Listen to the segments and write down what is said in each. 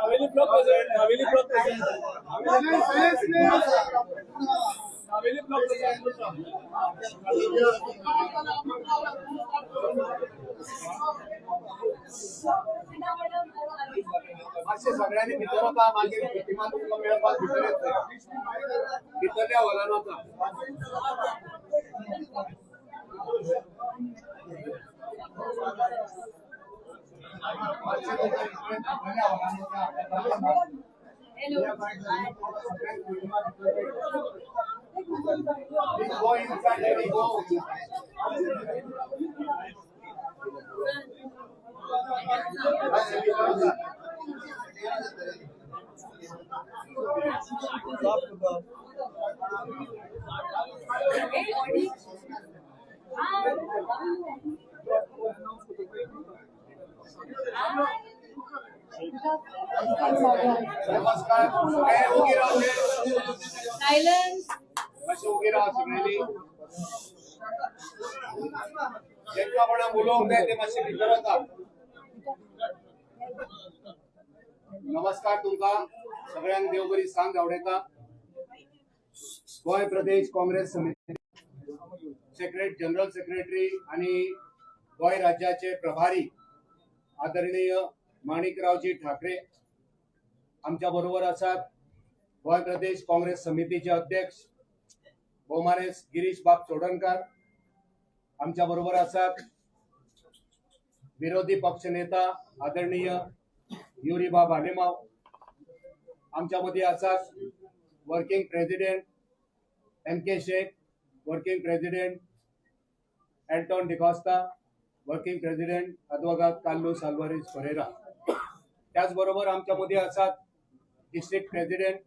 Haveli block president, Haveli block president, Haveli block president. मातशें सगळ्यांनी भितर वता, मागीर प्रतिमा तुमकां मेळपाक भितर येतले. भितरल्या हॉलान वता. भितरल्या हॉलान वता. Hello. Go inside, let it go. Hey, Audi. Hi. Hi. नमस्कार, सगळे उगी रावले. Silence. मातशें उगी राव सगळ्यांनी. जेंका कोणाक उलोवंक जाय ते मातशे भितर वता. नमस्कार तुमकां सगळ्यांक, देव बरी सांज आवडयता. गोंय प्रदेश काँग्रेस समिती जनरल सेक्रेटरी आणि गोंय राज्याचे प्रभारी आदरणीय माणिकरावजी ठाकरे आमच्या बरोबर आसात. गोंय प्रदेश काँग्रेस समितीचे अध्यक्ष भोवमानेस्त गिरीश बाब चोडणकार आमच्या बरोबर आसात. विरोधी पक्षनेता आदरणीय युरीबाब आलेमाव आमच्या मध्ये आसात. Working president M K Shaikh, working president Anton D'Costa, working president अदवोगाद कार्लूस अल्वारीस फरेरा. त्याचबरोबर आमच्या मध्ये आसात डिस्ट्रिक्ट प्रेसिडेंट,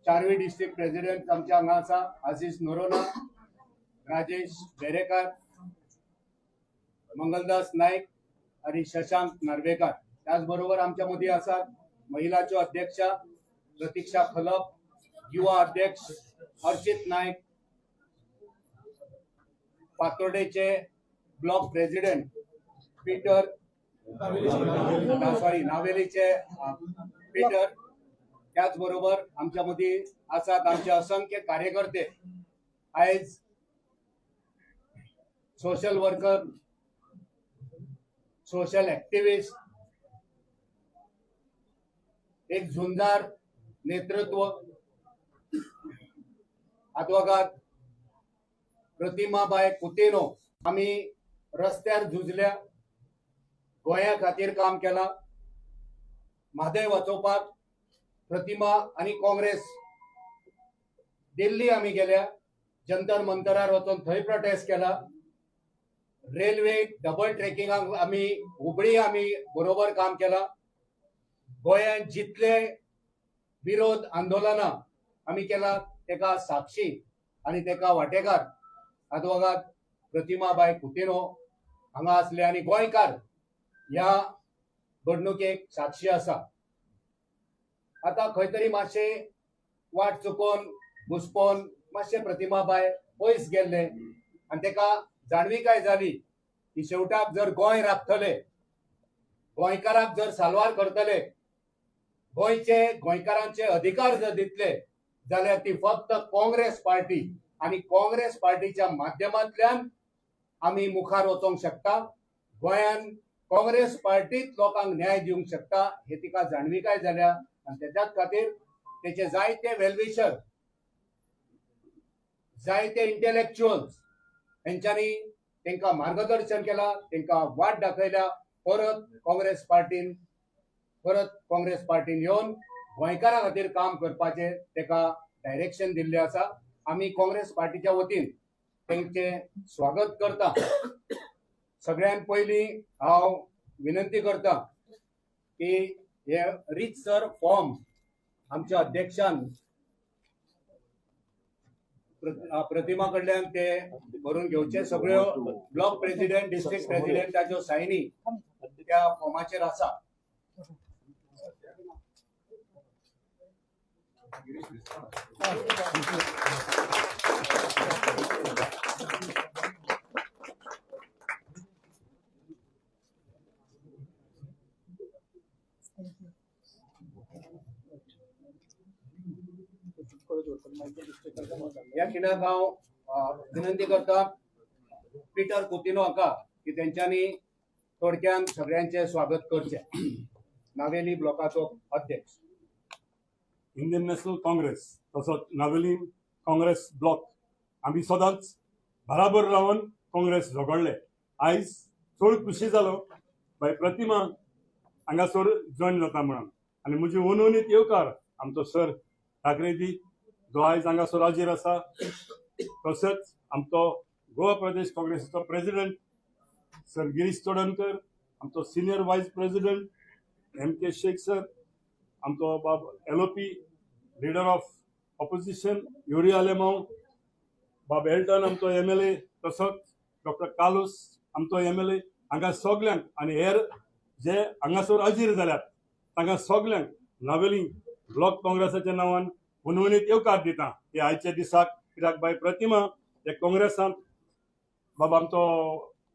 चारवी डिस्ट्रिक्ट प्रेसिडेंट आमच्या हांगा आसा, आसिस नोरोना, राजेश बेरेकार, मंगलदास नाईक आणि शशांक नार्वेकार. त्याचबरोबर आमच्या मध्ये आसात महिलाच्यो अध्यक्षा प्रतीक्षा खलप, युवा अध्यक्ष अर्चित नाईक, पातोर्डेचे ब्लॉक प्रेसिडेंट पीटर, सॉरी, नावेलीचे पीटर. त्याचबरोबर आमच्या मदीं आसात आमचे असंख्य कार्यकर्ते. आयज सोशल वर्कर, सोशल ऍक्टिव्हिस्ट, एक झुंजार नेतृत्व आदवोगाद प्रतिमाबाय कुतिन्हो. आमी रस्त्यार झुजल्या, गोंया खातीर काम केलां. म्हादय वाचोवपाक प्रतिमा आनी काँग्रेस दिल्ली आमी गेल्या, जंतर मंतरार वचून थंय प्रोटेस्ट केला. रेल्वे डबल ट्रेकिंगाक आमी हुबळी आमी बरोबर काम केलां. गोंयांत जितले विरोध आंदोलनां आमी केला, तेका साक्षी आनी तेका वांटेकार आदवोगाद प्रतिमाबाय कुतिन्हो हांगा आसले आनी गोंयकार ह्या घडणुकेक साक्षी आसा. आतां खंय तरी मातशें वाट चुकोवन, घुसपोन मातशें प्रतिमाबाय पयस गेल्ले आनी तेका जाणविकाय जाली की शेवटाक जर गोंय राखतले, गोंयकाराक जर साल्वार करतले, गोंयचे गोंयकारांचे अधिकार जर दितले जाल्यार ती फक्त काँग्रेस पार्टी आनी काँग्रेस पार्टीच्या माध्यमांतल्यान आमी मुखार वचोंक शकता. गोंयान काँग्रेस पार्टीत लोकांक न्याय दिवंक शकता हे तिका जाणविकाय जाल्या आनी तेच्याच खातीर तेचे जायते वेलविशर, जायते इंटेलेक्च्युअल्स हेंच्यांनी तांकां मार्गदर्शन केलां, तांकां वाट दाखयल्या. परत काँग्रेस पार्टीन येवन गोंयकारां खातीर काम करपाचें ताका डायरेक्शन दिल्लें आसा. आमी काँग्रेस पार्टीच्या वतीन तांचें स्वागत करता. सगळ्यान पयलीं हांव विनंती करता की हे रितसर फॉर्म आमच्या अध्यक्षान प्रतिमा कडल्यान ते भरून घेवचे. सगळ्यो ब्लॉक प्रेसिडेंट, डिस्ट्रिक्ट प्रेसिडेंट ताच्यो सायनी त्या फॉर्माचेर आसा. ह्या खिणाक हांव विनंती करता पिटर कुतिनो हाका की तेंच्यांनी थोडक्यान सगळ्यांचे स्वागत करचें. नावेली ब्लॉकाचो अध्यक्ष. इंडियन नॅशनल काँग्रेस तसोच नावेली काँग्रेस ब्लॉक आमी सदांच बराबर रावन काँग्रेस झगडले. आयज चड खुशी जालो बाय प्रतिमा हांगासर जॉयन जाता म्हणून आनी म्हजी अनवनीत येवकार आमचो सर ठाकरेजी जो आयज हांगासर हाजीर आसा, तशेंच आमचो गोवा प्रदेश काँग्रेसीचो प्रेसिडेंट सर गिरीश चोडणकर, आमचो senior vice president M K. Shaikh sir, आमचो बाब LOP, leader of opposition Yuri Alemao, बाब एल्टन आमचो एमएलए, तसोच डॉक्टर कार्लोस आमचो एमएलए, हांगा सगल्यांक आनी हेर जे हांगासर हाजीर जाल्यात तांकां सगल्यांक नावेली ब्लॉक काँग्रेसाच्या नांवान हुनहुनीत येवकार दिता हे आयच्या दिसाक. कित्याक बाय प्रतिमा हे काँग्रेसांत बाबा आमचो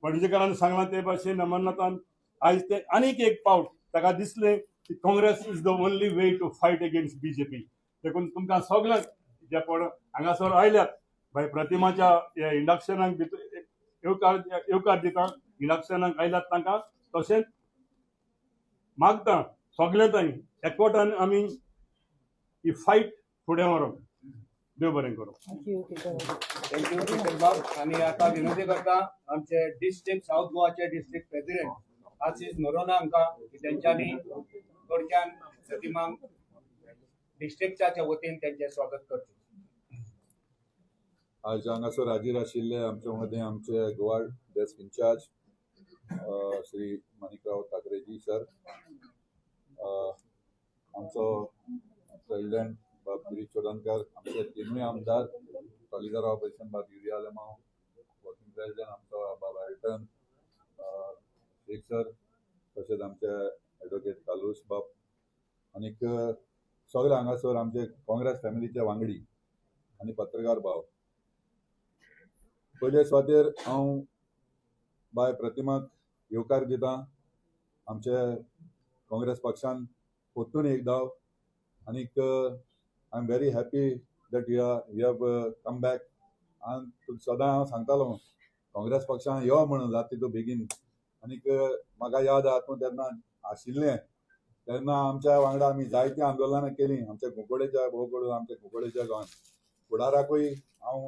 पणजेकारान सांगलां ते भाशेन अमरनाथान आयज ते आनीक एक पावट ताका दिसलें की Congress is the only way to fight against BJP. देखून तुमकां सगल्यांक जे पण हांगासर आयल्यात बाय प्रतिमाच्या ह्या इंडक्शनाक भितर येवकार येवकार दिता. इंडक्शनाक आयल्यात तांकां तशेंच मागता सगळे तांणी एकवटान आमी ही फायट फुडें व्हरूंक. देव बरें करूं. Thank you Peter बाब. आनी आतां विनंती करता आमचे डिस्ट्रिक्ट सावथ गोवाचे डिस्ट्रिक्ट प्रेसिडेंट आशिष नोरोना हांकां की तेंच्यांनी थोडक्यान प्रतिमांक डिस्ट्रिक्टाच्या वतीन तेंचें स्वागत करचें. आज हांगासर हाजीर आशिल्ले आमचे मदें आमचे Goa desk in charge Shri Manikrao Thakreji sir, आमचो प्रेसिडेंट बाब गिरीश चोडणकर, आमचे तिनूय आमदार सॉलिडर ऑपरेशन बाब युरी आलेमाव, वर्किंग प्रेसिडेंट आमचो बाब एल्टन शेख सर, तशेंच आमचे एडवोकेट कार्लूस बाब आनीक सगळे हांगासर आमचे काँग्रेस फॅमिलीचे वांगडी आनी पत्रकार भाव. पयले सुवातेर हांव बाय प्रतिमाक येवकार दिता आमचे काँग्रेस पक्षान परतून एक धाव आनीक I am very happy that you have come back. आनी तुका सदां हांव सांगतालो काँग्रेस पक्षान यो म्हणून जाता तितू बेगीन. आनीक म्हाका याद आहा, तूं तेन्ना आशिल्लें तेन्ना आमच्या वांगडा आमी जायतीं आंदोलनां केलीं आमच्या कुंकळेच्या, भोव करून आमच्या कुंकळेच्या गांवांत. फुडाराकूय हांव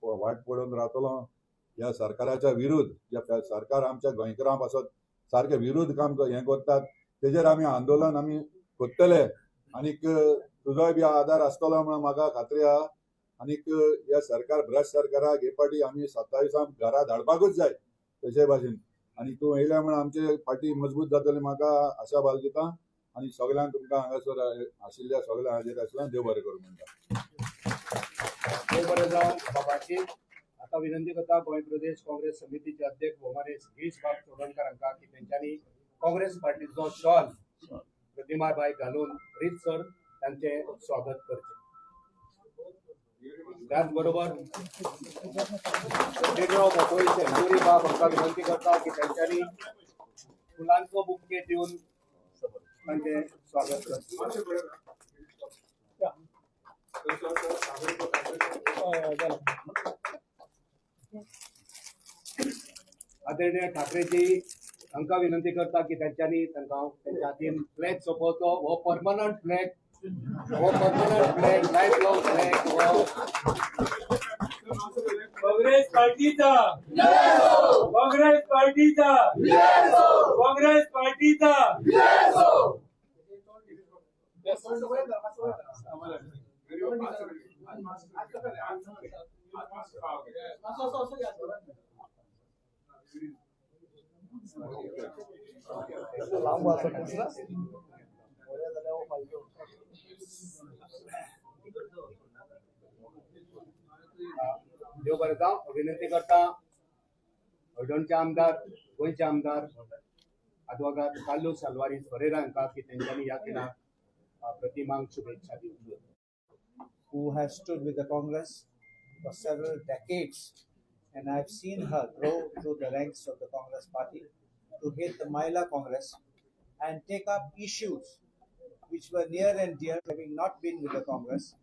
वाट पळोवन रावतलो ह्या सरकाराच्या विरुद्ध, ज्या सरकार आमच्या गोंयकारां पासत सारकें विरुद्ध काम हें करतात तेजेर आमी आंदोलन आमी करतले. आनीक तुजोय बी आदार आसतलो म्हणून म्हाका खात्री आहा. आनीक ह्या सरकार, भ्रश्ट सरकाराक हे फावटी आमी 27 घरा धाडपाकूच जाय तशे भाशेन. आनी तूं येयल्या म्हण आमचे पार्टी मजबूत जातली म्हाका आशा बाळगिता. आनी सगल्यांक तुमकां हांगासर आशिल्ल्या सगळ्या हाजीर आशिल्ल्या देव बरें करूं म्हणटा. देव बरें जावं बाबाची. आतां विनंती करता गोंय प्रदेश काँग्रेस समितीचे अध्यक्ष भोवमानेस्त गिरीश बाब चोडणकर हांकां की तेंच्यांनी काँग्रेस पार्टीचो शॉल प्रतिमा बायक घालून रितसर तांचें स्वागत करचें. त्याच बरोबर लिडर ऑफ ऑपोजिशन युरी बाब हांकां विनंती करता की तेंच्यांनी फुलांचो बुके दिवन तांचें स्वागत करचें. आदरणीय ठाकरेजी हांकां विनंती करता की तांच्यांनी तांकां त्यांच्या हातीन फ्लॅग सोंपोवचो. हो परमनंट फ्लॅग, हो permanent flag, life long flag हो. काँग्रेस पार्टीचा, काँग्रेस पार्टीचा, काँग्रेस पार्टीचा. देव बरें जावं. विनंती करता हळदोणचे आमदार, गोंयचे आमदार आदवोगाद कार्लूस आल्वारीस फरेरा हांकां की तेंच्यांनी ह्या खिणाक प्रतिमांक शुभेच्छा दिवच्यो. Who has stood with the Congress for several decades, and I've seen her grow through the ranks of the Congress party to head the Mahila Congress and take up issues which were near and dear, having not been with the Congress,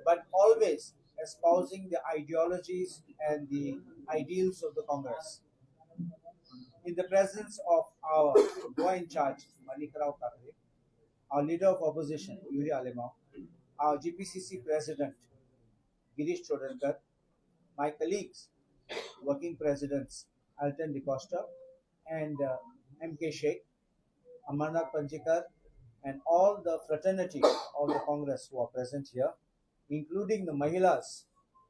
but always espousing the ideologies and the ideals of the Congress. In the presence of our Goa in charge, Manikrao Thackeray, our leader of opposition, Yuri Alemao, our GPCC president, Girish Chodankar, my colleagues, working presidents, Alton DeCosta and MK Sheikh, Amarnath Panjikar, and all the fraternity of the Congress who are present here, including the Mahilas,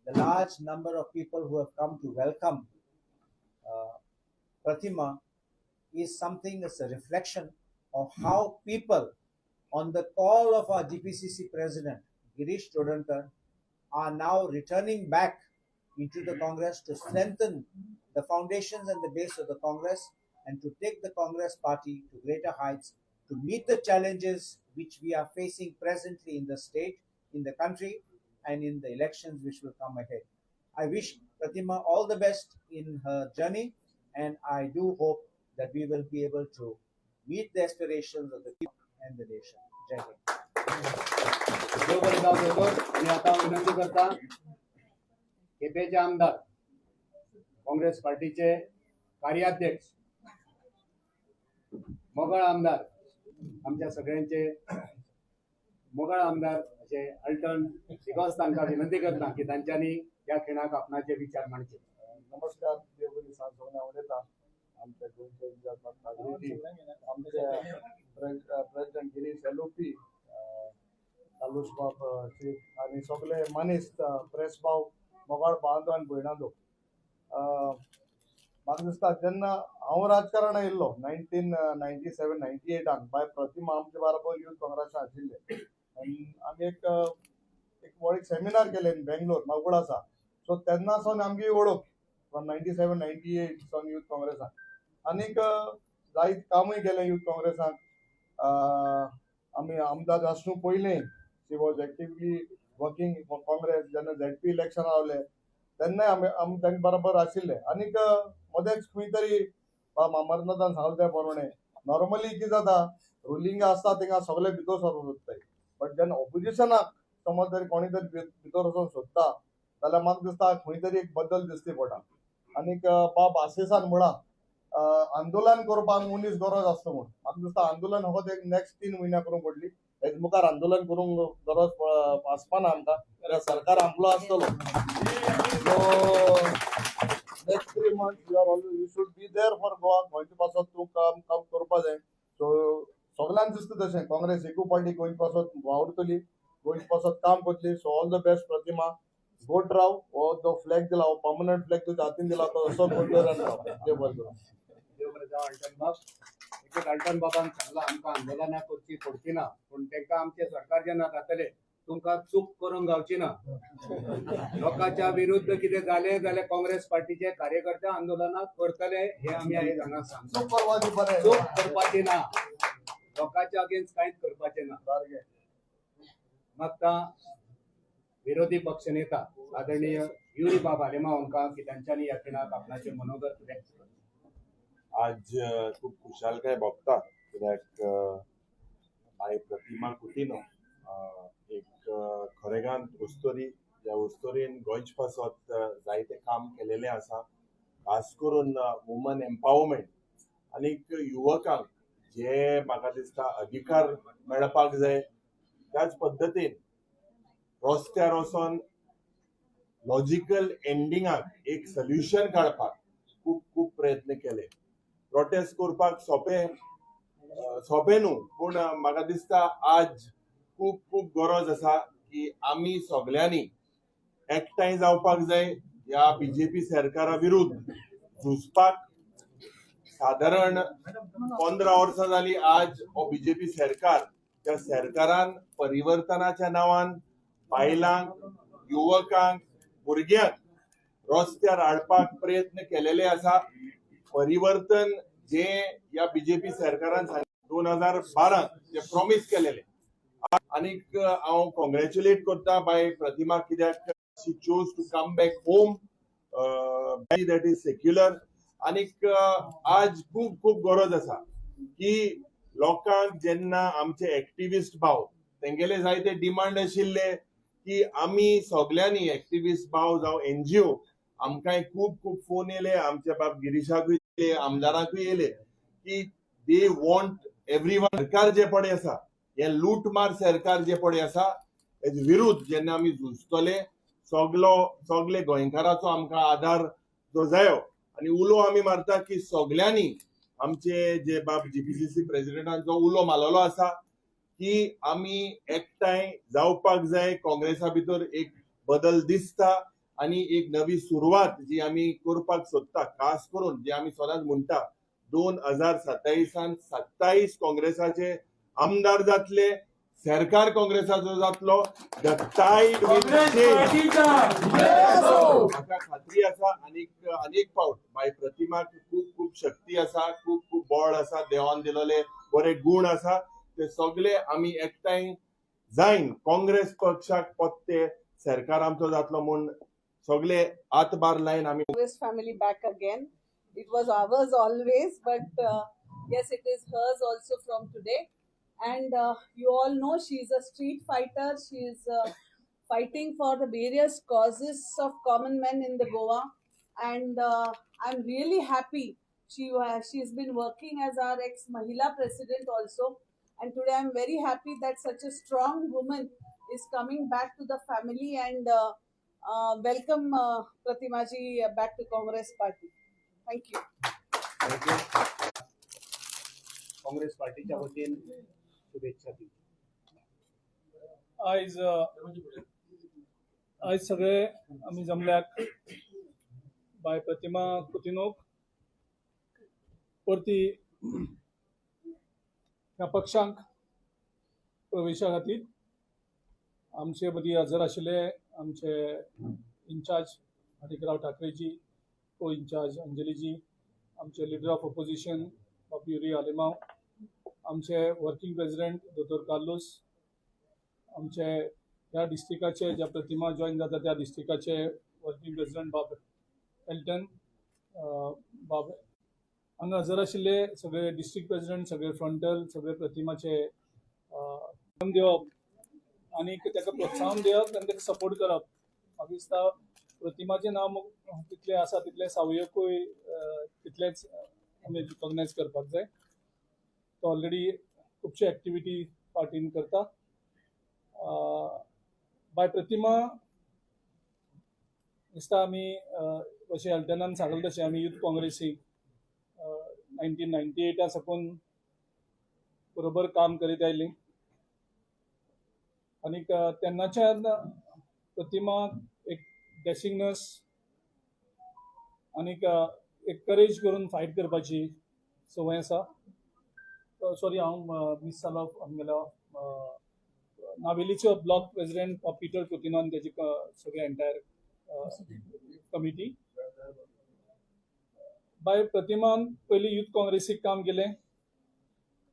the large number of people who have come to welcome Pratima, is something that's a reflection of how people, on the call of our GPCC president, Girish Chodankar, are now returning back into the Congress to strengthen the foundations and the base of the Congress and to take the Congress party to greater heights, to meet the challenges which we are facing presently in the state, in the country, and in the elections which will come ahead. I wish Pratima all the best in her journey, and I do hope that we will be able to meet the aspirations of the people and the nation. Jai Hind. देव बरें जावं दोतोर. आनी आतां विनंती करता केपेंचे आमदार, काँग्रेस पार्टीचे कार्याध्यक्ष, मोगाळ आमदार, आमच्या सगळ्यांचे मोगाळ आमदार अशे अल्टन डिकॉस्ता तांकां विनंती करता की तांच्यांनी ह्या खिणाक आपणाचे विचार मांडचे. नमस्कार, देव बरी सांज सगळ्यांक उलयता. आमच्या गोंयचे नागरिकी, आमचे प्रेसिडेंट गिरीश एलओपी, कार्लूस बाब शेख आनी सगळे मानेस्त, प्रेस भाव, मोगाळ बांधव आनी भयणांनो, म्हाका दिसता जेन्ना हांव राजकारणात येयल्लो 1997 98आन, बाय प्रतिमा आमचे बरोबर यूथ काँग्रेसान आशिल्ले आनी आमी एक एक व्हड एक सेमिनार केले बेंगलोर, म्हाका उगडास आसा. सो तेन्ना सावन आमची वळख फ्रॉम 97 98 सावन यूथ काँग्रेसान. आनीक जायत कामूय केलें यूथ काँग्रेसान. आमी आमदार आसूं पयलीं she was actively working for Congress. जेन्ना झेडपी इलेक्शन रावले तेन्नाय आमी तांचे बरोबर आशिल्ले. आनीक मदेंच खंय तरी अमरनाथान सांगलें त्या प्रमाणे, नॉर्मली कितें जाता, रुलिंग आसता थिंगा सगळे भितर सरोंक सोदताय, बट जेन्ना ऑपोजिशनाक समज तरी कोणी तरी भितर वचोंक सोदता जाल्यार म्हाका दिसता खंय तरी एक बदल दिसती पडटा. आनीक बाब आसेसान म्हळां, आंदोलन करपाक मनीस गरज आसता म्हूण. म्हाका दिसता आंदोलन फकत एक नेक्स्ट 3 म्हयन्या करूंक पडली, हेज मुखार आंदोलन करूंक गरज आसपाना आमकां, कित्याक सरकार आमलो आसतलो. So next 3 months you are always, you should be there for Goa. गोंयचे पासत तूं काम काम करपा जाय. सो सगल्यांक दिसता तशें, काँग्रेस एकू पार्टी गोंयचे पासत वावुरतली, गोंयचे पासत काम करतली. So all the best Pratima, गोट राव. हो जो फ्लॅग दिला, हो पर्मनंट फ्लॅग तुज्या हातीन दिला, तो असो गोट राव. देव बरें करूं. देव बरें जावं अल्टन बाब. एक अल्टन बाबान सांगलां, आमकां आंदोलनां करची पडची ना, पूण तांकां आमचें सरकार जेन्ना जातलें तुमकां चूक करूंक गावची ना. लोकांच्या विरुद्ध कितें जालें जाल्यार काँग्रेस पार्टीचे कार्यकर्ते आंदोलनां करतले हे आमी आयज हांगा सांगता. चूक करपाची बरें. चूक करपाची ना, लोकांच्या अगेन्स्ट कांयच करपाचें ना. सारकें. मागता विरोधी पक्षनेता आदरणीय युरी बाब आलेमाव हांकां की तांच्यांनी ह्या खिणाक आपणाचें मनोगत व्यक्त करचें. आज खूब खुशालकाय भोगता, कित्याक बाय प्रतिमा कुतिन्हो एक खरेगांत उस्तोरी, ज्या उस्तोरीन गोंयचे पासत जायते काम केलेलें आसा, खास करून वुमन एम्पावरमेंट आनीक युवकांक जे म्हाका दिसता अधिकार मेळपाक जाय. त्याच पद्दतीन रस्त्यार वचोन लॉजिकल एंडिंगाक एक सोल्युशन काडपाक खूब खूब प्रयत्न केले. प्रोटेस्ट करपाक सोंपें सोंपें न्हू, पूण म्हाका दिसता आज खूब खूब गरज आसा की आमी सगल्यांनी एकठांय जावपाक जाय, ह्या बीजेपी सरकारा विरुद्ध झुजपाक. सादारण 15 वर्सां जाली आज हो बीजेपी सरकार. त्या सरकारान परिवर्तनाच्या नांवान बायलांक, युवकांक, भुरग्यांक रस्त्यार हाडपाक प्रयत्न केलेले आसा. परिवर्तन जे ह्या बीजेपी सरकारान 2012 जे प्रॉमिस केलेले. आनीक हांव कॉंग्रॅच्युलेट करता बाय प्रतिमा, कित्याक she chose to come back home, that is secular. आनीक आज खूब खूब गरज आसा की लोकांक, जेन्ना आमचे एक्टिविस्ट भाव तेंगेले जायते डिमांड आशिल्ले की आमी सगल्यांनी एक्टिविस्ट भाव जावं एनजीओ, आमकांय खूब खूब फोन येयले, आमच्या बाब गिरीशाकूय येयले, आमदाराकूय येयले की they want every one. सरकार जे पळय आसा, हे लूटमार सरकार जे पळय आसा, हेजे विरुद्ध जेन्ना आमी झुजतले, सगलो सगले गोंयकाराचो आमकां आदार जो जायो. आनी उलो आमी मारता की सगल्यांनी आमचे जे बाब जीपीसीसी प्रेसिडेंटान जो उलो मारलेलो आसा की आमी एकठांय जावपाक जाय, काँग्रेसा भितर एक बदल दिसता आनी एक नवी सुरवात जी आमी करपाक सोदता, खास करून जे आमी सदांच म्हणटा, 2027 27 काँग्रेसाचे आमदार जातले, सरकार काँग्रेसाचो जातलो. The Tide will Congress change. पार्टीचा. म्हाका खात्री आसा. आनीक अनेक फावट बाय प्रतिमाक खूब खूब शक्ती आसा, खूब खूब बळ आसा, देवान दिलेले बरे गूण आसा. ते सगळे आमी एकठांय जायन काँग्रेस पक्षाक पत्ते सरकार आमचो जातलो म्हूण सगळे हातभार लायन आमी Congress family back again. It was ours always, but yes, it is hers also from today. And you all know she is a street fighter. She is fighting for the various causes of common men in the Goa, and I'm really happy. She has been working as our ex Mahila president also, and today I'm very happy that such a strong woman is coming back to the family and. Welcome Pratima ji back to Congress party. Thank you. Congress पार्टीच्या वतीन शुभेच्छा दिली. आयज आयज सगळे आमी जमल्याक बाय प्रतिमा कुतिनोक परती ह्या पक्षांक प्रवेशा खातीर. आमचे मदीं हजर आशिल्ले आमचे इन्चार्ज हरिकराव ठाकरेजी, को इन्चार्ज अंजलीजी, आमचे लिडर ऑफ ऑपोजिशन बाब युरी आलेमाव, आमचे वर्किंग प्रेसिडेंट दोतोर कार्लूस, आमचे ह्या डिस्ट्रिक्टाचे, ज्या प्रतिमा जॉईन जाता त्या डिस्ट्रिक्टाचे वर्किंग प्रेसिडेंट बाब एल्टन, बाब, हांगा हजर आशिल्ले सगळे डिस्ट्रिक्ट प्रेसिडेंट, सगळे फ्रंटल, सगळे प्रतिमाचे दिवप आनी ताका प्रोत्साहन दिवप आनी ताका सपोर्ट करप. म्हाका दिसता प्रतिमाचें नांव तितलें आसा तितलें सावयोकूय तितलेंच आमी रिकॉग्नायज करपाक जाय. तो ऑलरेडी खुबश्यो एक्टिविटी पार्टीन करता. बाय प्रतिमा दिसता आमी जशें एल्टनान सांगलें तशें आमी यूथ काँग्रेसीक 1998 साकून बरोबर काम करीत आयलीं आनीक तेन्नाच्यान प्रतिमा एक डॅशिंगनस आनीक एक करेज करून फायट करपाची संवय आसा. सॉरी, हांव मीस जालो. आमगेलो नावेलीचो ब्लॉक प्रेसिडेंट पिटर कुतिनो आनी तेजी सगळे एंटायर कमिटी. बाय प्रतिमान पयलीं यूथ काँग्रेसीक काम केलें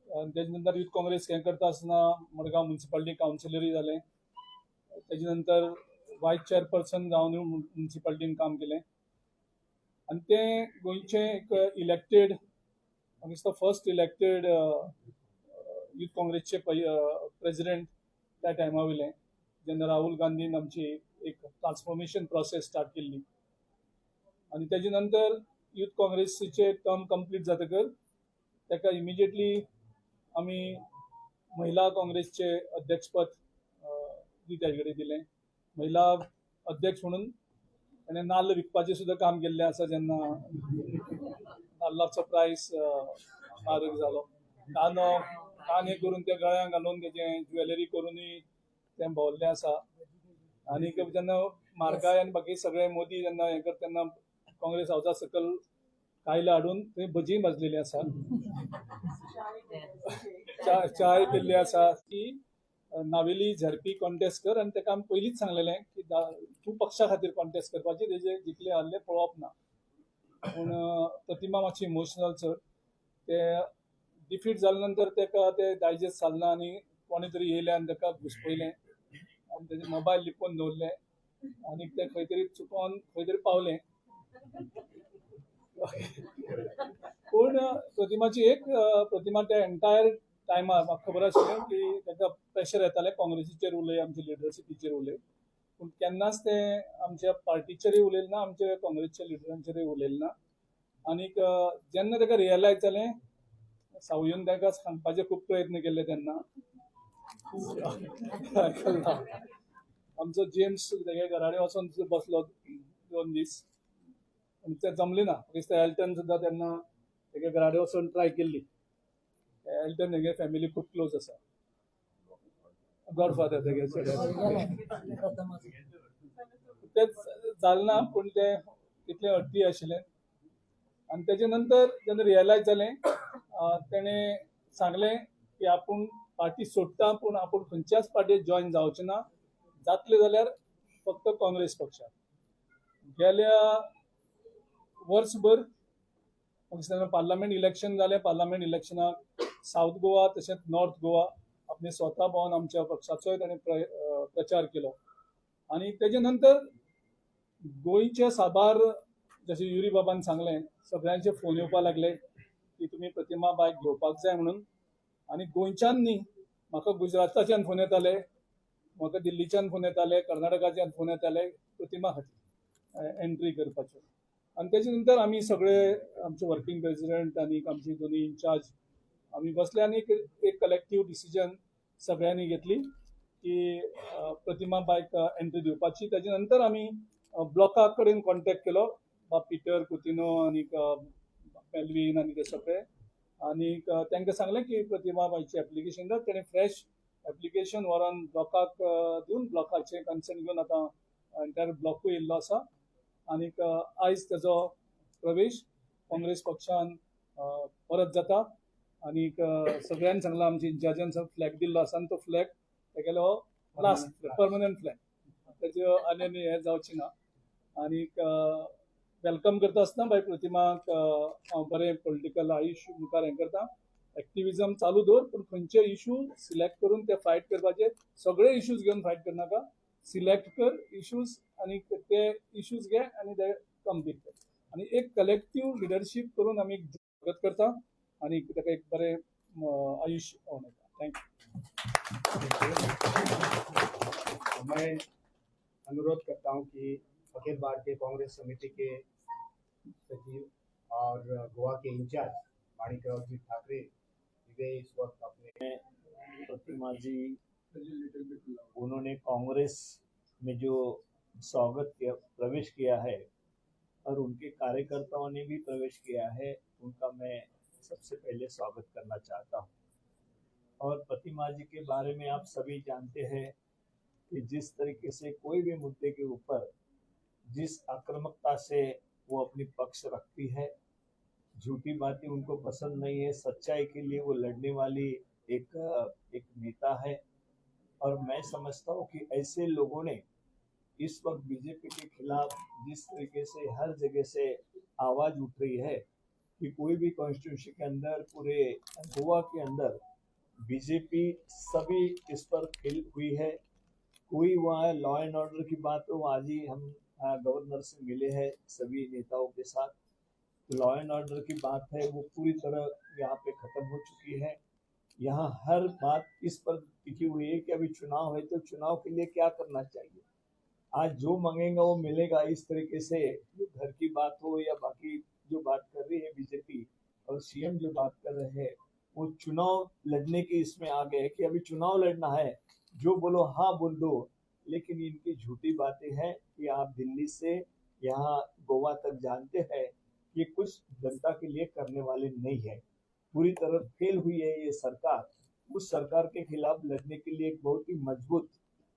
आनी तेजे नंतर यूथ काँग्रेस हें करता आसतना मडगांव म्युनिसिपालिटी कावन्सिलरूय जालें. तेजे नंतर वायस चेअरपर्सन जावन म्युनिसिपालिटीन काम केलें आनी तें गोंयचें एक इलेक्टेड, म्हाका दिसता फर्स्ट इलेक्टेड यूथ काँग्रेसचे प्रेसिडेंट त्या टायमा वयलें, जेन्ना राहुल गांधीन आमची एक ट्रान्सफॉर्मेशन प्रोसेस स्टार्ट केल्ली. आनी तेजे नंतर यूथ काँग्रेसीचे टर्म कंप्लीट जातकर ताका इमिजिएटली आमी महिला काँग्रेसचे अध्यक्षपद ताजे कडेन दिलें. महिला अध्यक्ष म्हणून ताणें नाल्ल विकपाचें सुद्दां काम केल्लें आसा. जेन्ना नाल्लाचो प्रायस म्हारग जालो, कांदो कान हे करून त्या गळ्याक घालून तेजें ज्वेलरी करूनय तें भोवल्लें आसा. आनीक जेन्ना म्हारगाय आनी बाकी सगळे मोदी जेन्ना हें करता तेन्ना काँग्रेस हावसा सकयल कायलां हाडून थंय भजी भाजलेली आसा, चाय केल्ली आसा. की नावेली झेडपी कॉन्टेस्ट कर आनी ताका आमी पयलींच सांगलेलें की तूं पक्षा खातीर कॉन्टेस्ट करपाची, तेजे जिखले हारले पळोवप ना. पूण प्रतिमा मातशी इमोशनल चड, ते डिफीट जाले नंतर ताका ते डायजेस्ट जालें ना आनी कोणे तरी येयलें आनी ताका घुसपयलें आनी तेजे मोबायल लिपोवन दवरले आनी ते खंय तरी चुकोन खंय तरी पावलें. पूण प्रतिमाची एक प्रतिमा त्या एंटायर टायमार म्हाका खबर आशिल्लें की ताका प्रेशर येतालें काँग्रेसीचेर उलय, आमचे लिडरशिपीचेर उलय, पूण केन्नाच तें आमच्या पार्टीचेरूय उलयलें ना, आमच्या काँग्रेसच्या लिडरांचेरूय उलयलें ना. आनीक जेन्ना ताका रियलायज जालें, सावयून ताका सांगपाचे खूब प्रयत्न केले तेन्ना आयकलें. आमचो जेम्स तेगे घरा कडेन वचोन बसलो 2 दीस, आनी तें जमलें ना. दिसता एल्टन सुद्दां तेन्ना तेगे घरा कडेन वचोन ट्राय केल्ली. एल्टन तेगे फॅमिली खूब क्लोज आसा, गॉडफादर तेगे तेच जालें ना, पूण तें तितलें अट्टी आशिल्लें. आनी तेजे नंतर जेन्ना रियलायज जालें तेणें सांगलें की आपूण पार्टी सोडटा, पूण आपूण खंयच्याच पार्टीक जॉयन जावचें ना, जातलें जाल्यार फक्त काँग्रेस पक्षाक. गेल्या वर्सभर पार्लमेंट इलेक्शन जालें, पार्लमेंट इलेक्शनाक सावथ गोवा तशेंच नॉर्थ गोवा आपणे स्वता भोंवन आमच्या पक्षाचोय ताणें प्रचार केलो. आनी तेजे नंतर गोंयच्या साबार, जशें युरी बाबान सांगलें, सगळ्यांचे फोन येवपाक लागले की तुमी प्रतिमा बायक घेवपाक जाय म्हणून. आनी गोंयच्यान न्ही, म्हाका गुजराताच्यान फोन येताले, म्हाका दिल्लीच्यान फोन येताले, कर्नाटकाच्यान फोन येताले प्रतिमा खातीर एंट्री करपाच्यो. आनी तेजे नंतर आमी सगळे आमचे वर्किंग प्रेसिडेंट आनी आमची दोनी इन्चार्ज आमी बसले आनी एक कलेक्टीव डिसिजन सगळ्यांनी घेतली की प्रतिमा बायक एंट्री दिवपाची. तेजे नंतर आमी ब्लॉका कडेन कॉन्टेक्ट केलो, बाब पिटर कुतिनो आनी मेल्वीन आनी ते सगळे, आनी तांकां सांगलें की प्रतिमा बायचें एप्लिकेशन जाता. तेणें फ्रेश एप्लिकेशन व्हरोन ब्लॉकाक दिवन ब्लॉकाचें कन्सर्न घेवन आतां एंटायर ब्लॉकूय येयल्लो आसा. आनीक आयज तेजो प्रवेश काँग्रेस पक्षान परत जाता. आनीक सगळ्यांनी सांगलां, आमच्या इन्चार्जान फ्लॅग दिल्लो आसा आनी तो फ्लॅग तेगेलो लास्ट परमनंट फ्लॅग, तेज्यो आनी आनी हें जावचें ना. आनीक welcome करता आसतना बाय प्रतिमाक हांव बरें पॉलिटिकल आयुश्य मुखार हें करता. एक्टिविजम चालू दवर, पूण खंयचे इशू सिलेक्ट करून ते फायट करपाचे, सगळे इश्यूज घेवन फायट करनाका, सिलेक्ट कर इश्यूज आनी ते इश्यूज घे आनी ते कंप्लीट कर. आनी एक कलेक्टीव लिडरशीप करून आमी स्वागत करता आनी ताका एक बरें आयुश्य मेळटा. Thank you. मैं अनुरोध करता हूं कि अखिल भारतीय कांग्रेस समिति के सचिव और गोवा के इंचार्ज माणिकराव जी ठाकरे वे इस वक्त अपने प्रतिमा जी, उन्होंने कांग्रेस में जो स्वागत किया, प्रवेश किया है और उनके कार्यकर्ताओं ने भी प्रवेश किया है, उनका मैं सबसे पहले स्वागत करना चाहता हूं। और प्रतिमा जी के बारे में आप सभी जानते हैं कि जिस तरीके से कोई भी मुद्दे के ऊपर जिस आक्रामकता से वो अपनी पक्ष रखती है, झूठी बातें उनको पसंद नहीं है, सच्चाई के लिए वो लड़ने वाली एक एक नेता है। और मैं समझता हूँ कि ऐसे लोगों ने इस वक्त बीजेपी के खिलाफ जिस तरीके से हर जगह से आवाज़ उठ रही है कि कोई भी कॉन्स्टिट्यूंसी के अंदर, पूरे गोवा के अंदर बीजेपी सभी इस पर फेल हुई है। कोई वहाँ लॉ एंड ऑर्डर की बात हो, आज ही हम गवर्नर से मिले हैं सभी नेताओं के साथ, लॉ एंड ऑर्डर की बात है वो पूरी तरह यहाँ पे ख़त्म हो चुकी है। यहाँ हर बात इस पर टिकी हुई है कि अभी चुनाव है तो चुनाव के लिए क्या करना चाहिए, आज जो मांगेगा वो मिलेगा। इस तरीके से जो घर की बात हो या बाकी जो बात कर रही है बीजेपी और सीएम जो बात कर रहे हैं, वो चुनाव लड़ने के इसमें आ गए कि अभी चुनाव लड़ना है, जो बोलो हाँ बोल दो। लेकिन इनकी झूठी बातें हैं कि आप दिल्ली से यहाँ गोवा तक जानते हैं ये कुछ जनता के लिए करने वाले नहीं है। पूरी तरह फेल हुई है ये सरकार। उस सरकार के खिलाफ लड़ने के लिए एक बहुत ही मजबूत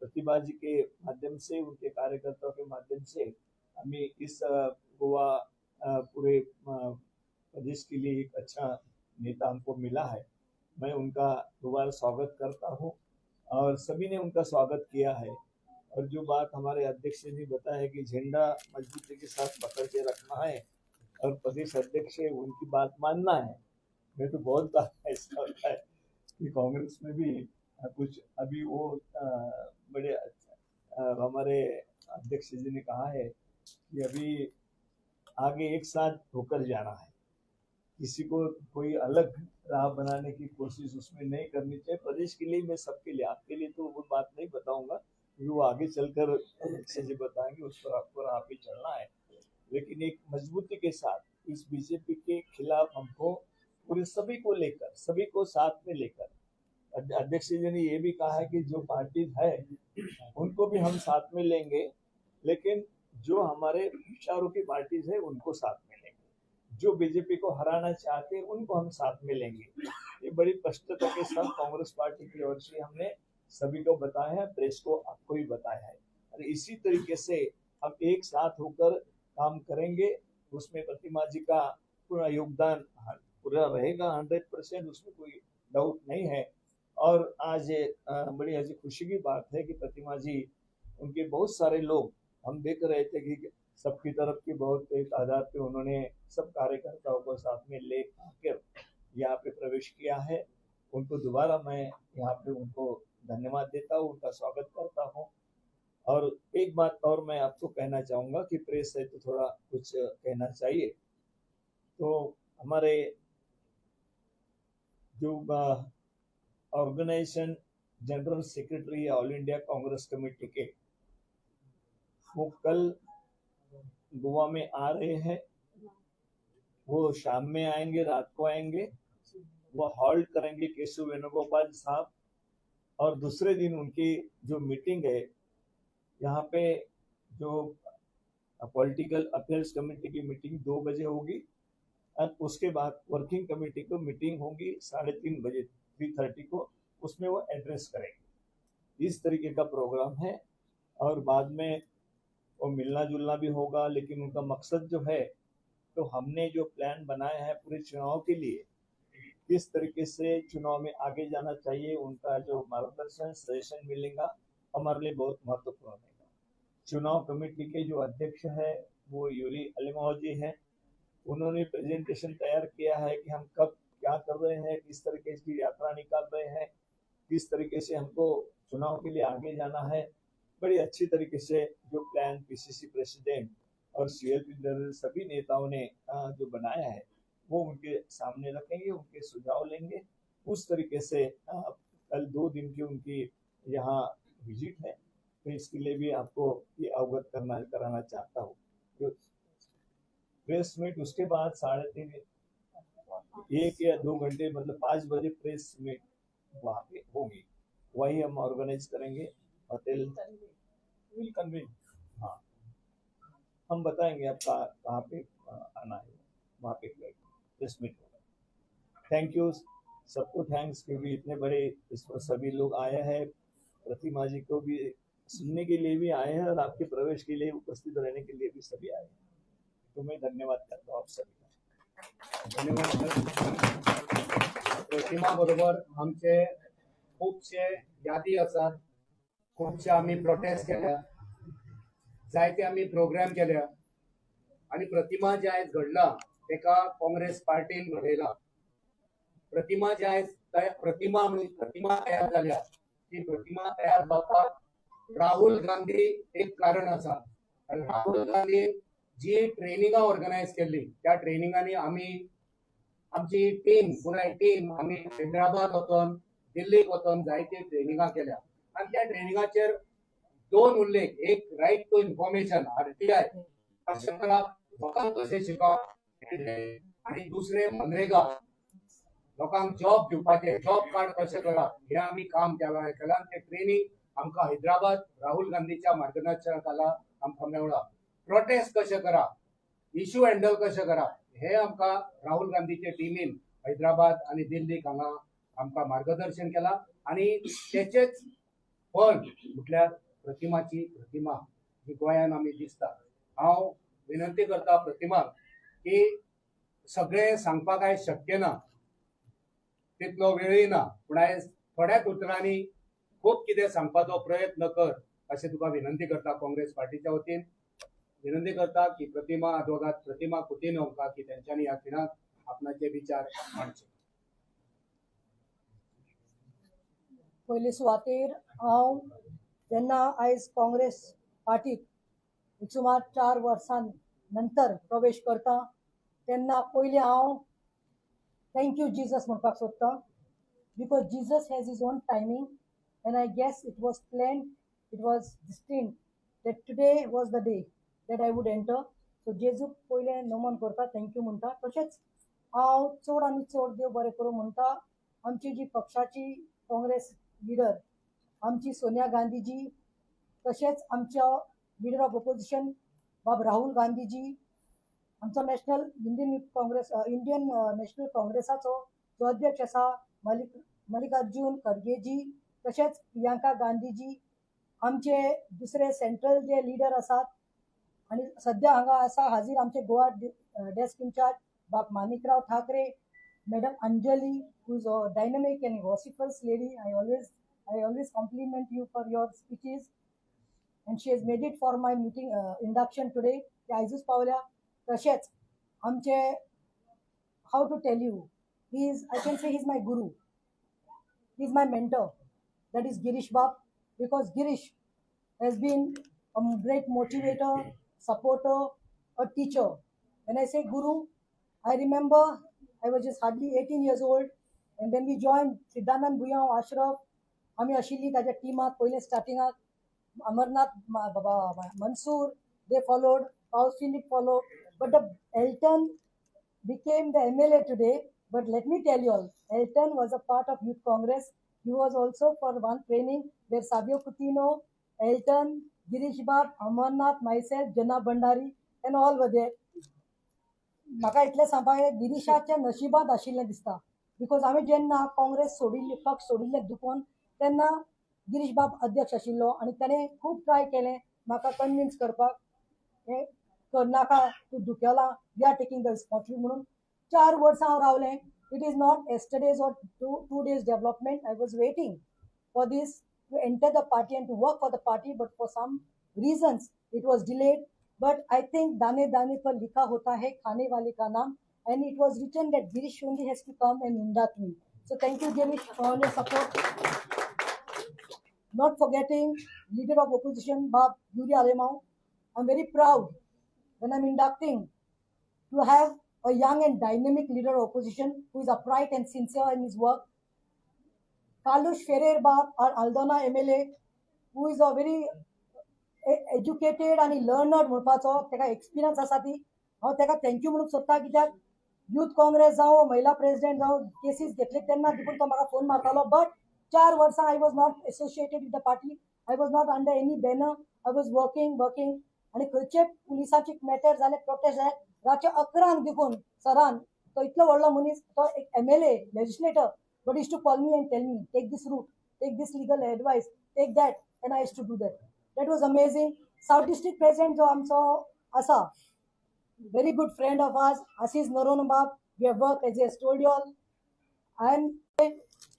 प्रतिभा जी के माध्यम से, उनके कार्यकर्ताओं के माध्यम से हमें इस गोवा पूरे प्रदेश के लिए एक अच्छा नेता हमको मिला है। मैं उनका दोबारा स्वागत करता हूँ और सभी ने उनका स्वागत किया है। और जो बात हमारे अध्यक्ष ने बताया है कि झंडा मजबूती के साथ पकड़ के रखना है और प्रदेश अध्यक्ष है उनकी बात मानना है। मैं तो बहुत बार ऐसा होता है कि कांग्रेस में भी कुछ अभी वो बड़े हमारे अध्यक्ष जी ने कहा है कि अभी आगे एक साथ होकर जाना है, किसी को कोई अलग राह बनाने की कोशिश उसमें नहीं करनी चाहिए। प्रदेश के लिए, मैं सबके लिए, आपके लिए तो वो बात नहीं बताऊंगा क्योंकि वो आगे चलकर अध्यक्ष जी बताएंगे, उस पर आपको राह पे चलना है। लेकिन एक मजबूती के साथ इस बीजेपी के खिलाफ हमको पूरे सभी को लेकर, सभी को साथ में लेकर, अध्यक्ष जी ने ये भी कहा है कि जो पार्टी है उनको भी हम साथ में लेंगे, लेकिन जो हमारे विचारों की पार्टीज है उनको साथ में लेंगे, जो बीजेपी को हराना चाहते हैं उनको हम साथ में लेंगे। ये बड़ी स्पष्टता के साथ कांग्रेस पार्टी की ओर से हमने सभी को बताया है, प्रेस को आपको भी बताया है। और इसी तरीके से हम एक साथ होकर काम करेंगे, उसमें प्रतिमा जी का पूरा योगदान पूरा रहेगा 100%, उसमें कोई डाउट नहीं है। और आज बड़ी आज खुशी की बात है कि प्रतिमा जी, उनके बहुत सारे लोग हम देख रहे थे कि सबकी तरफ की बहुत तादाद पे उन्होंने सब कार्यकर्ताओं को साथ में ले आकर यहाँ पे प्रवेश किया है। उनको दोबारा मैं यहाँ पे उनको धन्यवाद देता हूँ, उनका स्वागत करता हूँ। और एक बात और मैं आपको कहना चाहूँगा कि प्रेस है तो थोड़ा कुछ कहना चाहिए। तो हमारे जो organisation general secretary All India Congress Committee K, वो कल गोवा में आ रहे हैं। वो शाम में आएंगे, रात को आएंगे। वो हॉल्ट करेंगे केशव वेणुगोपाल साहब। और दूसरे दिन उनकी जो मीटिंग है यहाँ पे, जो पॉलिटिकल अफेयर्स कमेटी की मीटिंग 2 बजे होगी और उसके बाद वर्किंग कमेटी को मीटिंग होगी 3:30 बजे, 3:30 को, उसमें वो एड्रेस करेंगे। इस तरीके का प्रोग्राम है। और बाद में वो मिलना जुलना भी होगा, लेकिन उनका मकसद जो है, तो हमने जो प्लान बनाया है पूरे चुनाव के लिए, किस तरीके से चुनाव में आगे जाना चाहिए, उनका जो मार्गदर्शन सजेशन मिलेगा हमारे लिए बहुत महत्वपूर्ण रहेगा। चुनाव कमेटी के जो अध्यक्ष है वो यूरी अलेमाओ जी हैं। उन्होंने प्रेजेंटेशन तैयार किया है कि हम कब क्या कर रहे हैं, किस तरीके की यात्रा निकाल रहे हैं, किस तरीके से हमको चुनाव के लिए आगे जाना है। बड़ी अच्छी तरीके से जो प्लान पीसीसी प्रेसिडेंट और सीएलपी सभी नेताओं ने जो बनाया है वो उनके सामने रखेंगे, उनके सुझाव लेंगे। उस तरीके से कल 2 दिन की उनकी यहाँ विजिट है, तो इसके लिए भी आपको ये अवगत करना कराना चाहता हूँ। तो प्रेस मीट उसके बाद 3:30, 1 या 2 घंटे, मतलब 5 बजे प्रेस मीट वहाँ पे होगी। वही हम ऑर्गेनाइज करेंगे, होटल will convey. हाँ, हम बताएंगे आप कहाँ पे आना है, वहाँ पे प्रेस मीट होगा। Thank you सबको, thanks, क्योंकि इतने बड़े इस पर सभी लोग आए हैं। प्रतिमा जी को भी सुनने के लिए भी आए हैं और आपके प्रवेश के लिए उपस्थित रहने के लिए भी सभी आए हैं। तो मैं धन्यवाद करता हूँ आप सभी का। धन्यवाद। प्रतिमा बरोबर आमचे खुबशे यादी आसात, खुबशे आमी प्रोटेस्ट केल्या, जायते आमी प्रोग्राम केल्या आनी प्रतिमा जे आयज घडला तेका काँग्रेस पार्टीन घडयला। प्रतिमा जे आयज प्रतिमा म्हणून प्रतिमा तयार जाल्या, ती प्रतिमा तयार जावपाक राहुल गांधी एक कारण आसा। आनी राहुल गांधी जी ट्रेनिंगां ऑर्गनायज केल्ली त्या ट्रेनिंगांनी आमी आमची टीम, पुराय टीम आमी हैदराबाद वचोन, दिल्लीक वचोन जायती ट्रेनिंगां केल्या आनी त्या ट्रेनिंगाचेर 2 उल्लेख, एक रायट टू इन्फॉर्मेशन आरटीआय कशें करप, लोकांक कशें शिकोवप, आनी दुसरें मनरेगा, लोकांक जॉब दिवपाचें, जॉब कार्ड कशें करप, हें आमी काम त्या वेळार केलां। आनी तें ट्रेनिंग आमकां हैदराबाद राहुल गांधीच्या मार्गदर्शना खाला आमकां मेवळां। प्रोटेस्ट कशें करप, इशू हँडल कशें करप, हें आमकां राहुल गांधीचे टिमीन हैदराबाद आनी दिल्लीक हांगा आमकां मार्गदर्शन केलां आनी तेचेच फल म्हटल्यार प्रतिमाची प्रतिमा जी गोंयान आमी दिसता. हांव विनंती करता प्रतिमाक की सगळें सांगपाक आयज शक्य ना, तितलो वेळय ना, पूण आयज थोड्याच उतरांनी खूब कितें सांगपाचो प्रयत्न कर अशें तुका विनंती करता. काँग्रेस पार्टीच्या वतीन विनंती करता की प्रतिमा आदवोगाद प्रतिमा कुतिन्हो की तेंच्यांनी ह्या खिणाक आपणाचे विचार मांडचे. पयले सुवातेर हांव जेन्ना आयज काँग्रेस पार्टीक सुमार 4 वर्सां नंतर प्रवेश करता तेन्ना पयलीं हांव thank you Jesus म्हणपाक सोदता, because Jesus has his own timing and I guess it was planned, it was destined that today was the day that I would enter. So जेजूक पयलें नमन करता, thank you म्हणटा. तशेंच हांव चड आनी चड देव बरें करूं म्हणटा आमची जी पक्षाची काँग्रेस लिडर आमची सोनिया गांधीजी, तशेंच आमच्या लिडर ऑफ ओपोजिशन बाब राहुल गांधीजी, आमचो national Indian Congress Indian national काँग्रेसाचो जो अध्यक्ष आसा मल्लिकार्जुन खरगेजी, तशेंच प्रियांका गांधीजी, आमचे दुसरे सेंट्रल जे लिडर आसात आनी सद्या हांगा आसा हाजीर आमचे गोवा डेस्क इन्चार्ज बाब Manikrao Thackeray, madam Anjali who is a dynamic and vociferous lady. I always compliment you for your speeches and she has made it for my meeting induction today. ते आयजूच पावल्या. तशेंच आमचे, how to tell you, he is, I can say he is my guru, he is my mentor, that is Girish Bab, because Girish has been a great motivator, supporter, a teacher. When I say guru, I remember I was just hardly 18 years old, and when we joined Siddhanand Buyao, Ashraf, आमी आशिल्ली ताच्या टिमाक पयले स्टार्टिंगाक, अमरनाथ बाबा Mansoor, they followed, Paul Philip follow, but the Elton became the MLA today. But let me tell you all, Elton was a part of Youth Congress. He was also for one training where Savio Coutinho, Elton, Girish Bab, Amarnath, myself, Jana Bhandari and all were there. म्हाका इतलें सांगपाक जाय, गिरीशाच्या नशिबांत आशिल्लें दिसता, because आमी जेन्ना काँग्रेस सोडिल्ली, पक्ष सोडिल्ले दुखोन, तेन्ना गिरीश बाब अध्यक्ष आशिल्लो आनी ताणें खूब ट्राय केलें म्हाका कन्विन्स करपाक, हें करनाका, तूं दुखेला, we are taking the responsibility म्हणून. 4 वर्सां हांव रावलें. It is not yesterday's or 2 days development. I was waiting for this to enter the party and to work for the party, but for some reasons it was delayed. But I think दाने दाने पर लिखा होता है खाने वाले का नाम, and it was written that Girish Choudhary has to come and induct me. So thank you, Girish, for all your support. Not forgetting leader of opposition, Bab Yuri Alemao. I'm very proud when I'm inducting to have a young and dynamic leader of opposition who is upright and sincere in his work. Carlos Ferrer Bab, our Aldona MLA, who is a very educated आणि learned म्हणपाचो ताका experience आसा ती. हांव ताका thank you म्हणूंक सोदता, कित्याक यूथ काँग्रेस जावं, महिला प्रेसिडेंट जावं, केसीस घेतले तेन्ना देखून तो म्हाका फोन मारतालो. बट 4 वर्सां I was not associated with the party, I was not under any banner, I was working, working, आनी खंयचे पुलिसाची मॅटर जाले, प्रोटेस्ट जाले, रातचे 11 देखून सरान, तो इतलो व्हडलो मनीस, तो एक MLA legislator, but used to call me and tell me, take this route, take this legal advice, take that, and I used to do that. That was amazing. South District President जो आमचो आसा, very good friend of ours, Assis Noronha Bab, we have worked, as he has told you all. And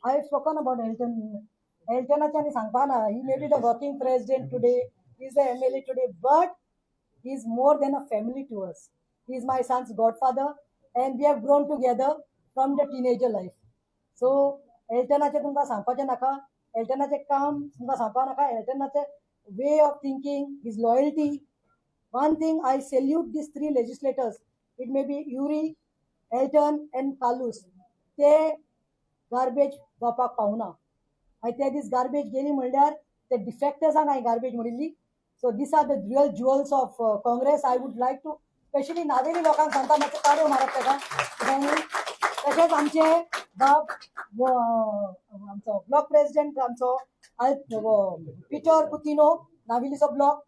I have spoken about Elton. Eltonaचे आनी सांगपा ना, he may be the working president today, he is the MLA today, but he is more than a family to us. He is my son's godfather and we have grown together from the teenager life. So एल्टनाचें तुमकां सांगपाचें नाका, एल्टनाचें काम तुमकां सांगपा नाका, एल्टनाचें way of thinking, his loyalty. One thing I salute these three legislators, it may be Yuri, Elton and Carlos, ते garbage जावपाक पावना. आनी ते दीस गार्बेज गेली म्हणल्यार ते डिफेक्टर्सांक हांवें garbage म्हणिल्ली. So these are the real jewels of Congress. I would like to specially Navelim लोकांक सांगता, मातशें ताळयो मारप ताका. तशेंच आमचे बाब आमचो ब्लॉक प्रेसिडेंट आमचो पिटर कुतिनो, नावेलीचो ब्लॉक,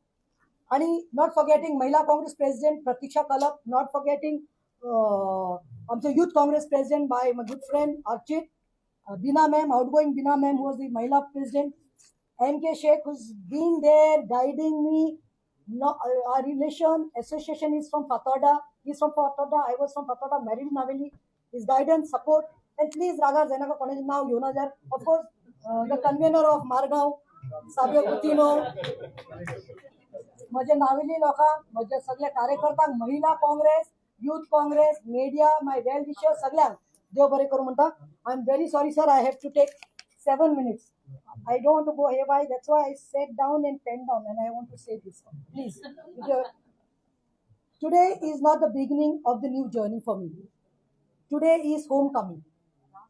आणि not forgetting महिला Congress president Pratiksha Khalap, not forgetting आमचो youth Congress president, my good friend Archit. Bina ma'am, outgoing Bina ma'am, who was the Mahila president, M.K. Sheikh, who's been there guiding me. No, our relation, association is from Fatorda. He's from Fatorda. I was from Fatorda, married in Navelim. His guidance, support, and please, रागार जायनाका कोणाचें नांव घेवना जाल्यार, of course, the convener of Margao, Savio Coutinho, म्हजे नावेली लोकांक, म्हज्या सगळ्या कार्यकर्त्यांक, महिला Congress, youth Congress, media, my well wisher, सगळ्यांक देव बरें करूं म्हणटा. I am very sorry, sir, I have to take 7 minutes. I don't want to go haywire. That's why I sat down and pen down and I want to say this. Please. Today is not the beginning of the new journey for me. Today is homecoming.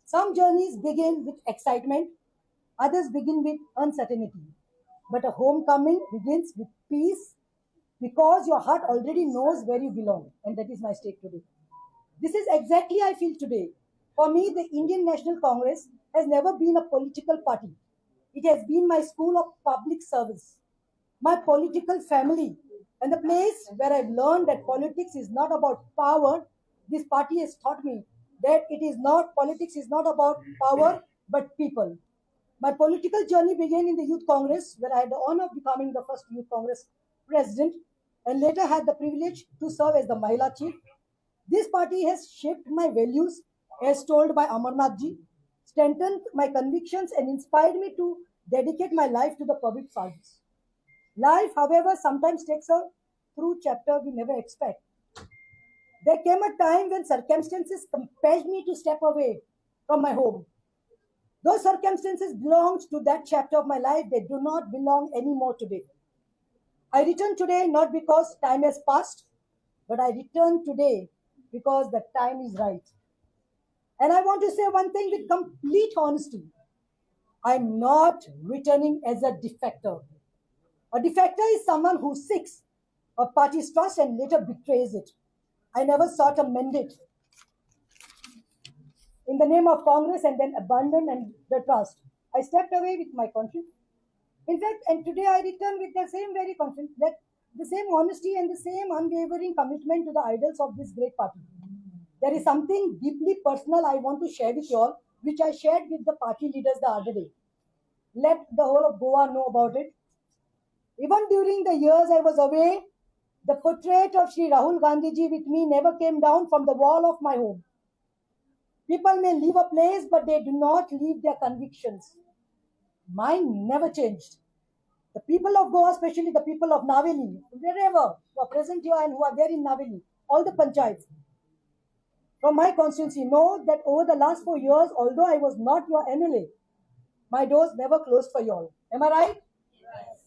Some journeys begin with excitement, others begin with uncertainty. But a homecoming begins with peace because your heart already knows where you belong. And that is my state today. This is exactly I feel today. For me, the Indian National Congress has never been a political party. It has been my school of public service, my political family, and the place where I've learned that politics is not about power. This party has taught me that it is not, politics is not about power, but people. My political journey began in the Youth Congress, where I had the honor of becoming the first Youth Congress president and later had the privilege to serve as the Mahila chief. This party has shaped my values, as told by Amarnath ji, strengthened my convictions, and inspired me to dedicate my life to the public service. Life, however, sometimes takes a through chapter we never expect. There came a time when circumstances compelled me to step away from my home. Those circumstances belonged to that chapter of my life. They do not belong anymore today. I return today not because time has passed, but I return today because the time is right. And I want to say one thing with complete honesty. I'm not returning as a defector. A defector is someone who seeks a party's trust and later betrays it. I never sought a mandate in the name of Congress and then abandoned and the trust. I stepped away with my conscience. In fact, and today I return with the same very conscience, that the same honesty and the same unwavering commitment to the idols of this great party. There is something deeply personal I want to share with you all, which I shared with the party leaders the other day. Let the whole of Goa know about it. Even during the years I was away, the portrait of Sri Rahul Gandhi ji with me never came down from the wall of my home. People may leave a place, but they do not leave their convictions. Mine never changed. The people of Goa, especially the people of Navelim, wherever who are present here and who are there in Navelim, all the panchayats from my constituency know that over the last 4 years, although I was not your MLA, my doors never closed for you all. Am I right? Yes.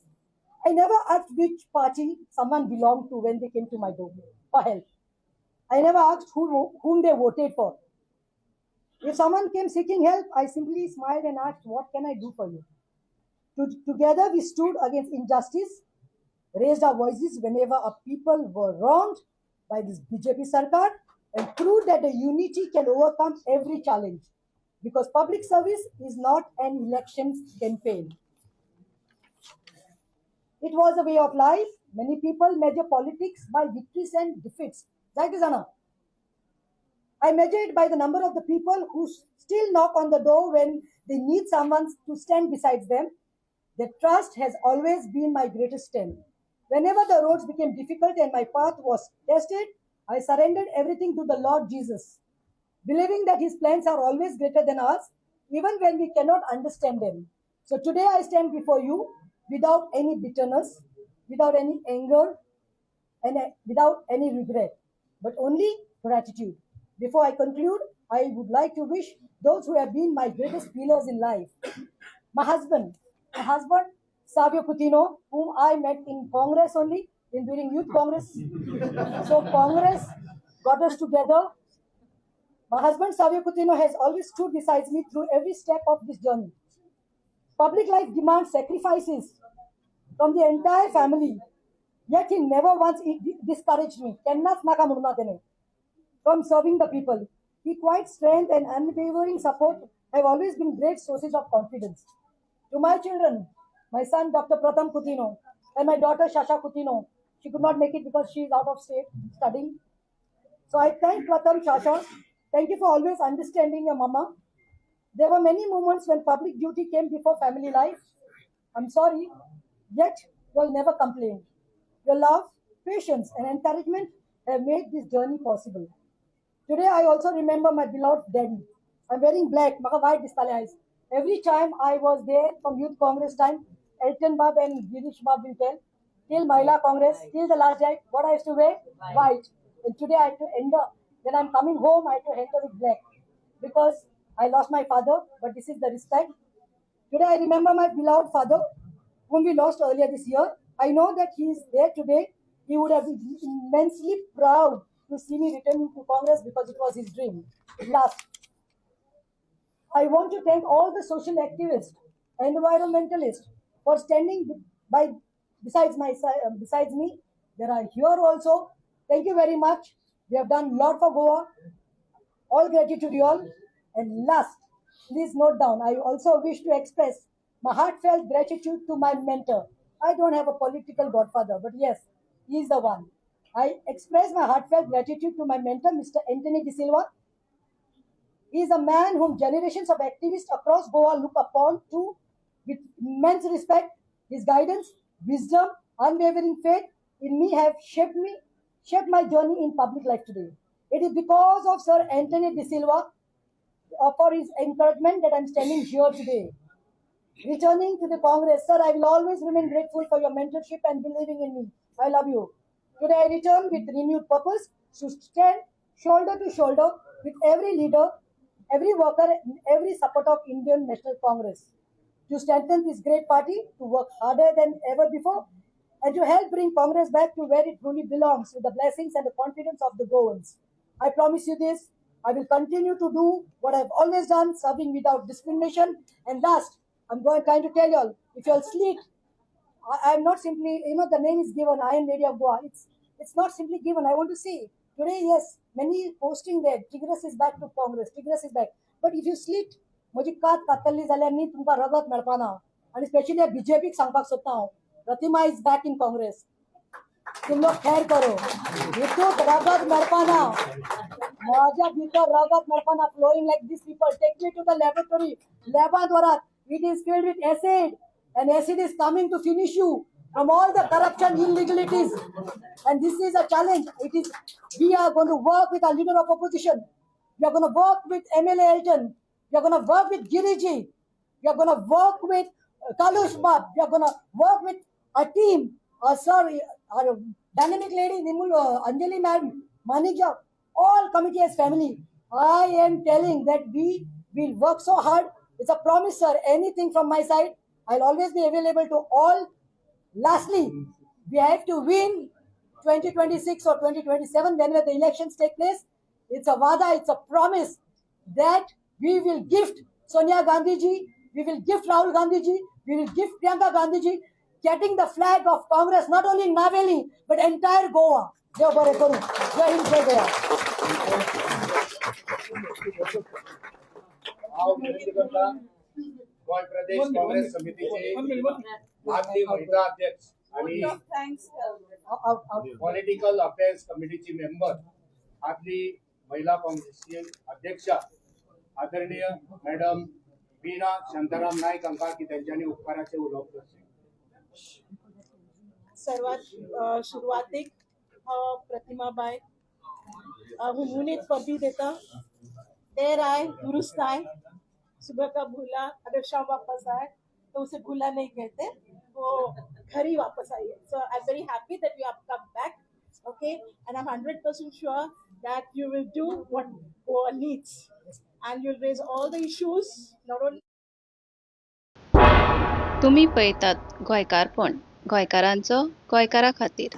I never asked which party someone belonged to when they came to my door for help. I never asked whom they voted for. If someone came seeking help, I simply smiled and asked, "What can I do for you?" Together we stood against injustice, raised our voices whenever our people were wronged by this BJP Sarkar, and proved that the unity can overcome every challenge. Because public service is not an election campaign. It was a way of life. Many people measure politics by victories and defeats. That is enough. I measure it by the number of the people who still knock on the door when they need someone to stand beside them. The trust has always been my greatest strength. Whenever the roads became difficult and my path was tested, I surrendered everything to the Lord Jesus, believing that His plans are always greater than ours, even when we cannot understand them. So today I stand before you without any bitterness, without any anger, and without any regret, but only gratitude. Before I conclude, I would like to wish those who have been my greatest pillars in life. My husband, Savio Coutinho, whom I met in Congress only, in during Youth Congress. So Congress got us together. My husband, Savio Coutinho, has always stood beside me through every step of this journey. Public life demands sacrifices from the entire family. Yet he never once discouraged me. केन्नाच नाका म्हणूंक ना तेणे from serving the people. His quiet strength and unwavering support have always been great sources of confidence. To my children, my son Dr. Pratham Coutinho and my daughter Shasha Coutinho, she could not make it because she is out of state studying. So I thank Pratham, Shasha. Thank you for always understanding your mama. There were many moments when public duty came before family life. I'm sorry, yet you all never complained. Your love, patience, and encouragement have made this journey possible. Today, I also remember my beloved daddy. I'm wearing black, म्हाका white दिसताले आयज. Every time I was there from Youth Congress time, Elton Bab and Girish Bab will tell, till Mahila Congress, till the last day, what I used to wear? White. And today I have to end up, when I'm coming home, I have to enter with black because I lost my father, but this is the respect. Today I remember my beloved father, whom we lost earlier this year. I know that he is there today. He would have been immensely proud to see me returning to Congress because it was his dream. Last, I want to thank all the social activists, environmentalists for standing by besides me. There are here also. Thank you very much. We have done a lot for Goa. All gratitude to you all. And last, please note down, I also wish to express my heartfelt gratitude to my mentor. I don't have a political godfather, but yes, he is the one. I express my heartfelt gratitude to my mentor, Mr. Anthony De Silva. He is a man whom generations of activists across Goa look upon to with immense respect. His guidance, wisdom, unwavering faith in me have shaped my journey in public life today. It is because of Sir Anthony De Silva for his encouragement that I'm standing here today. Returning to the Congress, sir, I will always remain grateful for your mentorship and believing in me. I love you. Today I return with renewed purpose to stand shoulder to shoulder with every leader, every worker, and every supporter of Indian National Congress to strengthen this great party, to work harder than ever before, and to help bring Congress back to where it truly belongs, with the blessings and the confidence of the Goans. I promise you this, I will continue to do what I've always done, serving without discrimination. And last, I'm going trying to tell you all, if you all sleep, I'm not simply, the name is given, I am Lady of Goa. It's not simply given. I want to see. Today, yes, many posting there, Tigris is back to Congress, Tigris is back. But if you sleep, म्हजी कात कातल्ली जाल्यार न्ही तुमकां रगत मेळपाना. आनी specially बीजेपीक सांगपाक सोदता हांव, Pratima is back in Congress. तुम लोग खैर करो, हितूक रगत मेळपाना. माझ्या भितर रगत मेळपाना, flowing like this. People, take me to the laboratory. लॅबांत व्हरात. It is filled with acid, and acid is coming to finish you from all the corruption, illegalities. And this is a challenge. It is, we are going to work with our leader of opposition. We are going to work with MLA Elton. We are going to work with Giriji. We are going to work with Kalush Bab. We are going to work with our team, our sir, our dynamic lady, Nimul, Anjali ma'am, Manikya, all committee as family. I am telling that we will work so hard. It's a promise, sir. Anything from my side, I'll always be available to all. Lastly, we have to win 2026 or 2027, whenever the elections take place. It's a vada, it's a promise that we will gift Sonia Gandhi ji, we will gift Rahul Gandhi ji, we will gift Priyanka Gandhi ji, getting the flag of Congress not only in Naveli but entire Goa. देव बरें करूं. जय हिंद, जय गोवा. हांव विनंती करता गोंय प्रदेश काँग्रेस समितीचे आदली महिला अध्यक्ष आणि thanks. Political affairs कमिटीची मेंबर, आदली महिला काँग्रेसची अध्यक्षा आदरणीय मॅडम वीणा शांताराम नाईक हांकां की तेंच्यांनी उपकाराचें उलोवप करचें. सर्वात सुरवातेक हांव प्रतिमाबाय हुनहुनीत परबी दिता. देर आए दुरुस्त आए. सुबह का भूला अगर शाम वापस आए तो उसे भूला नहीं कहते, वो घर ही वापस आई है. So I am very happy that you have come back, okay, and I'm 100% sure that you will do what Goa needs and you'll raise all the issues, not only तुमी पळयतात गोंयकारपण, गोंयकारांचो गोंयकारा खातीर.